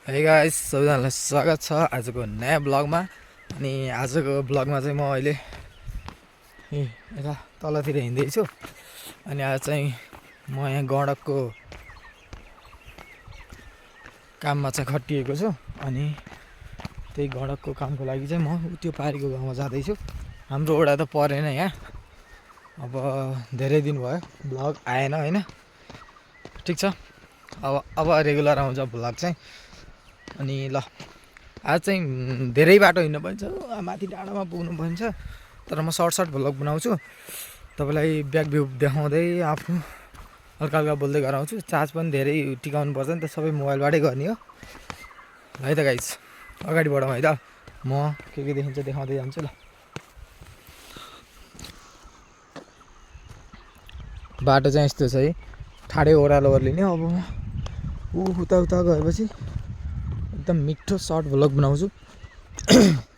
Hey guys सबैजनालाई स्वागत छ आजको नयाँ ब्लगमा। अनि आजको ब्लगमा चाहिँ म अहिले यता तलतिर हिँड्दैछु। अनि आज चाहिँ म यहाँ गडकको काममा चाहिँ खटिएको छु। अनि त्यही गडकको कामको लागि चाहिँ म त्यो पारीको गाउँमा जाँदैछु। हाम्रो वडा त परेन यहाँ, अब धेरै दिन भयो ब्लग आएन होइन। ठिक छ, अब रेगुलर आउँछ ब्लग चाहिँ। अनि ल आज चाहिँ धेरै बाटो हिँड्नु पर्छ, माथि डाँडामा पुग्नु पर्छ। तर म सर्ट भ्लग बनाउँछु, तपाईँलाई ब्याक भ्यू देखाउँदै आफ्नो हल्का हल्का बोल्दै गराउँछु। चार्ज पनि धेरै टिकाउनु पर्छ नि त, सबै मोबाइलबाटै गर्ने हो। है त गाइस, अगाडि बढौँ है त। म के देखिन्छ देखाउँदै जान्छु ल। बाटो चाहिँ यस्तो छ है, ठाडै ओह्रालो ओर्लिने। अब उता उता गएपछि एकदम मिठो सर्ट भ्लग बनाउँछु।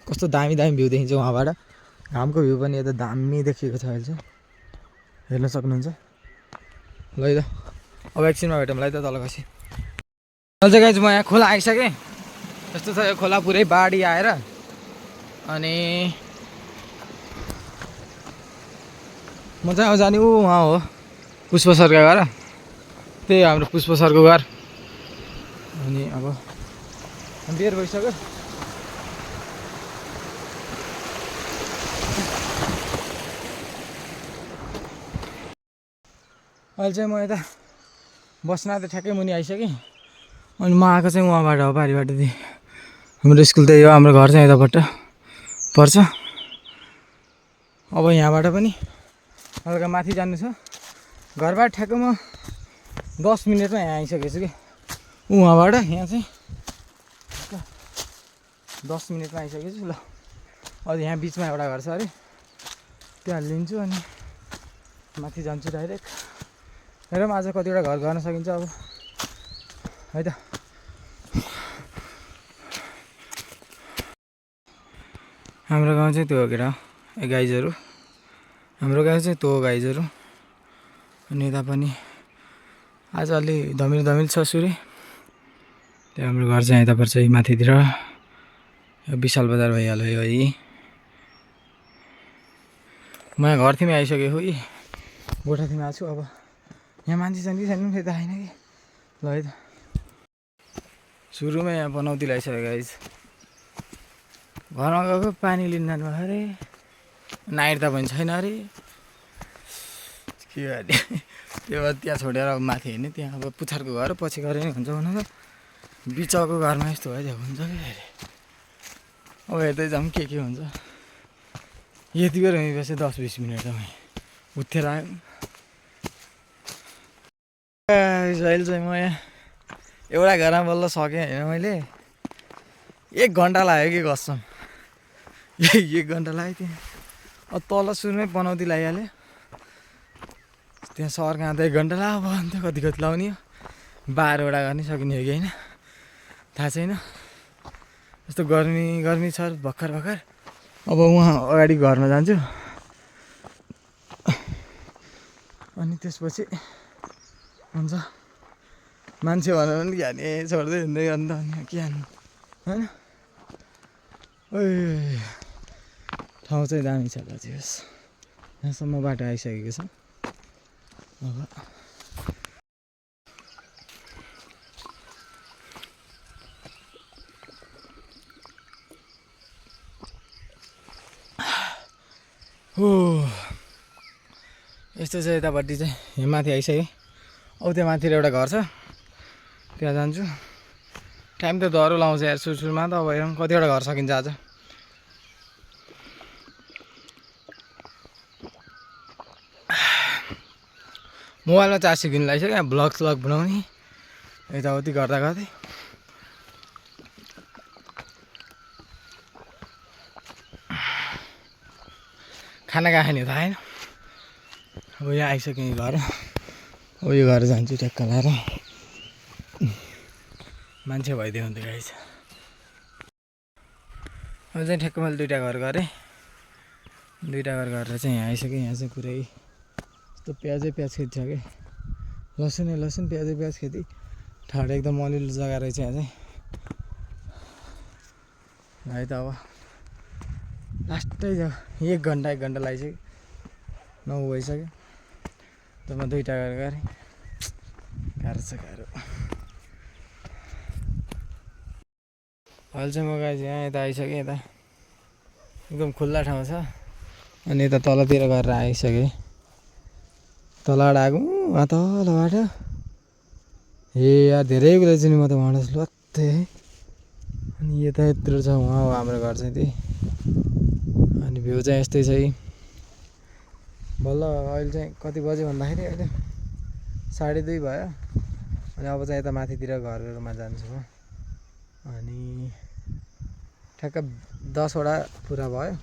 कस्तो दामी दामी भ्यू देखिन्छ वहाँबाट। घामको भ्यू पनि यता दामी देखिएको छ अहिले चाहिँ, हेर्न सक्नुहुन्छ। ल है त, अब एकछिनमा भेटौँ है त तल खसी। चाहिँ गाइस म यहाँ खोला आइसकेँ। यस्तो छ यो खोला, पुरै बाढी आएर। अनि म चाहिँ अब जाने उहाँ हो पुष्प सरको घर, त्यही हाम्रो पुष्प सरको घर। अनि अब बेर भइसक्यो। अहिले चाहिँ म यता बस्न त ठ्याक्कै मुनि आइसकेँ। अनि म आएको चाहिँ उहाँबाट हो, पारिबाटदेखि। हाम्रो स्कुल त यो, हाम्रो घर चाहिँ यतापट्ट पर्छ। अब यहाँबाट पनि हल्का माथि जानु छ। घरबाट ठ्याक्कै म 10 मिनटमा यहाँ आइसकेको छु कि। उहाँबाट यहाँ चाहिँ 10 मिनटमा आइसकेको छु। ल अब यहाँ बिचमा एउटा घर छ अरे, त्यहाँ लिन्छु अनि माथि जान्छु डाइरेक्ट। हेरौँ आज कतिवटा घर गर्न सकिन्छ अब, है त। हाम्रो गाउँ चाहिँ त्यो हो के गाइजहरू, हाम्रो गाउँ चाहिँ त्यो गाइजहरू। अनि यता पनि आज अलि धमिलो धमिलो छ सुरे। त्यहाँ हाम्रो घर चाहिँ यता पर्छ माथितिर, विशाल बजार भइहाल्यो यो है। म यहाँ घरथिमै आइसकेको छु कि, गोठाथिमै आएको छु। अब यहाँ मान्छे छैन कि छैन त्यता होइन कि। ल है त, सुरुमै यहाँ पनौती लगाइसक्यो गाइस। घरमा गएको पानी लिन जानु भयो अरे, नाइट त पनि छैन अरे, के गर्ने। त्यो भएर त्यहाँ छोडेर अब माथि हिँड्ने। त्यहाँ अब पुच्छरको घर पछि गरे नि हुन्छ भन्नु त, बिचको घरमा यस्तो भइदिएको हुन्छ कि फेरि। अब हेर्दै जाऊँ के हुन्छ। यति बेर हिँडेपछि 10-20 मिनट त उठेर आयो। अहिले चाहिँ म यहाँ एउटा घरमा बल्ल सकेँ होइन। मैले 1 घन्टा लाग्यो कि कसम, 1 घन्टा लाग्यो त्यहाँ। अब तल सुरुमै पनौती लगाइहाल्यो, त्यहाँ सहर कहाँ त 1 घन्टा लाग्यो। अब अन्त कति लाउने हो, 12वटा गर्ने सकिने हो कि होइन थाहा छैन। यस्तो गर्मी छ भर्खर भर्खर। अब उहाँ अगाडि घरमा जान्छु, अनि त्यसपछि हुन्छ। मान्छे भनेर पनि ज्ञाने छोड्दै हिँड्दै अन्त के हान्नु होइन। ठाउँ चाहिँ दामी छ दाजु। होस् यहाँसम्म बाटो आइसकेको छ। अब यस्तो चाहिँ यतापट्टि चाहिँ यहाँ माथि आइसकेँ। औ त्यहाँ माथि एउटा घर छ, त्यहाँ जान्छु। टाइम त डह्रो लाउँछ यार सुरुमा त। अब हेरौँ कतिवटा घर सकिन्छ आज। मोबाइलमा चार्ज सिकिनु लागिसक्यो, यहाँ ब्लग स्लग बनाउने यताउति गर्दा गर्दै। खाना कहाँ खाने थाहा छैन। अब यहाँ आइसकेँ घर। अब यो घर जान्छु ट्याक्क लाएर। मान्छे भइदियो अन्त गाइस। अब चाहिँ ठ्याक्क मैले 2टा घर गरेँ। 2टा घर गरेर चाहिँ यहाँ आइसकेँ। यहाँ चाहिँ पुरै यस्तो प्याजै प्याज खेती छ कि, लसुनै लसुन प्याजै प्याज खेती। ठाडो एकदम मलिलो जग्गा रहेछ यहाँ चाहिँ। है त अब लास्टै छ 1 घन्टा लागिसक्यो 9 भइसक्यो त म 2टा गरेँ गाह्रो छ गाह्रो अहिले चाहिँ म गाइज यहाँ यता आइसकेँ यता एकदम खुल्ला ठाउँ छ अनि यता तलतिर गरेर आइसकेँ तलबाट आएको तलबाट ए यार धेरै कुरो चाहिँ नि म त वहाँ लत्ते अनि यता यत्रो छ वहाँ हो हाम्रो घर चाहिँ त्यही अनि भ्यू चाहिँ यस्तै छ है बल्ल अहिले चाहिँ कति बज्यो भन्दाखेरि अहिले 2:30 भयो अनि अब चाहिँ यता माथितिर घरहरूमा जान्छु म अनि ठ्याक्क 10 वटा पुरा भयो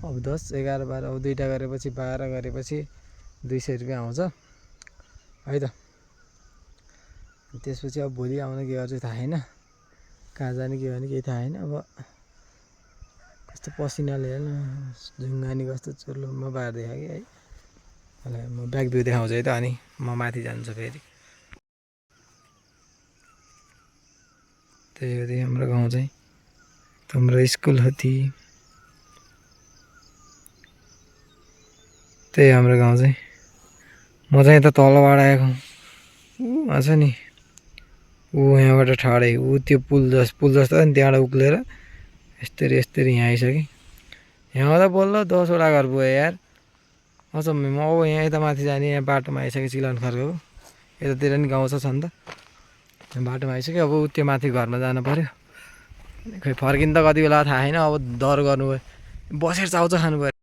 अब 10, 11, 12 अब 2टा गरेपछि 12 गरेपछि 200 रुपियाँ आउँछ है त त्यसपछि अब भोलि आउन के गर्छु थाहा छैन कहाँ जाने के गर्ने केही थाहा छैन अब कस्तो पसिनाले हेर्न झुङ्गानी कस्तो चुर्लुम्म पारिदिएको कि है मलाई म ब्याक भ्यू देखाउँछु है त अनि म माथि जान्छु फेरि त्यही हो हाम्रो गाउँ चाहिँ हाम्रो स्कुल हो त्यही हाम्रो गाउँ चाहिँ म चाहिँ यता तलबाट आएको ऊ छ नि ऊ यहाँबाट ठाडै ऊ त्यो पुल जस्तो अनि त्यहाँबाट उक्लेर यस्तरी यहाँ आइसकेँ यहाँ आउँदा बल्ल 10 वटा घर पुगेँ यार अचम्मै म अब यहाँ यता माथि जाने यहाँ बाटोमा आइसकेँ चिलान खर्को यतातिर नि गाउँ छ नि त बाटोमा आइसक्यो अब त्यो माथि घरमा जानु पऱ्यो खै फर्किनु त कति बेला थाहा छैन अब डर गर्नु बसेर चाउचाउ खानु पऱ्यो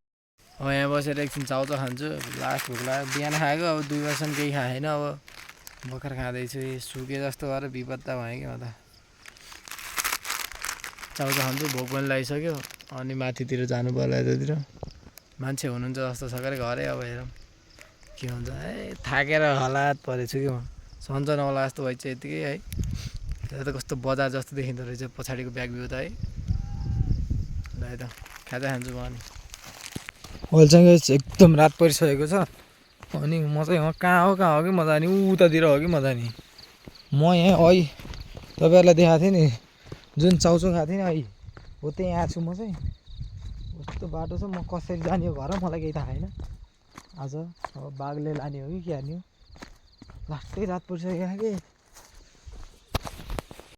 अब यहाँ बसेर एकछिन चाउचाउ खान्छु लास्ट भोक लाग्यो बिहान खाएको अब 2 बजीसम्म केही खाएको छैन अब भर्खर खाँदैछु सुके जस्तो गरेर बिपत्ता भयो कि म त चाउचाउ खान्छु भोक पनि लागिसक्यो अनि माथितिर जानु पर्ला यतातिर मान्छे हुनुहुन्छ जस्तो छ गरे घरै अब हेरौँ के हुन्छ थाकेर हलात परेछु कि म सन्च नौला जस्तो भइन्छ यतिकै है त्यो त कस्तो बजार जस्तो देखिँदो रहेछ पछाडिको ब्याक भ्यू त है ल है त खाजा खान्छु म अनि अहिले चाहिँ एकदम रात परिसकेको छ अनि म चाहिँ कहाँ हो कि म जाने उतातिर हो कि म जाने म यहाँ है तपाईँहरूलाई देखाएको थिएँ नि जुन चाउचाउ खाएको थिएँ नि है हो त्यहीँ आएको छु म चाहिँ कस्तो बाटो छ म कसरी जाने हो घर मलाई केही थाहा छैन आज अब बाघले लाने हो कि के हान्ने हो लास्टै रात परिसक्यो कि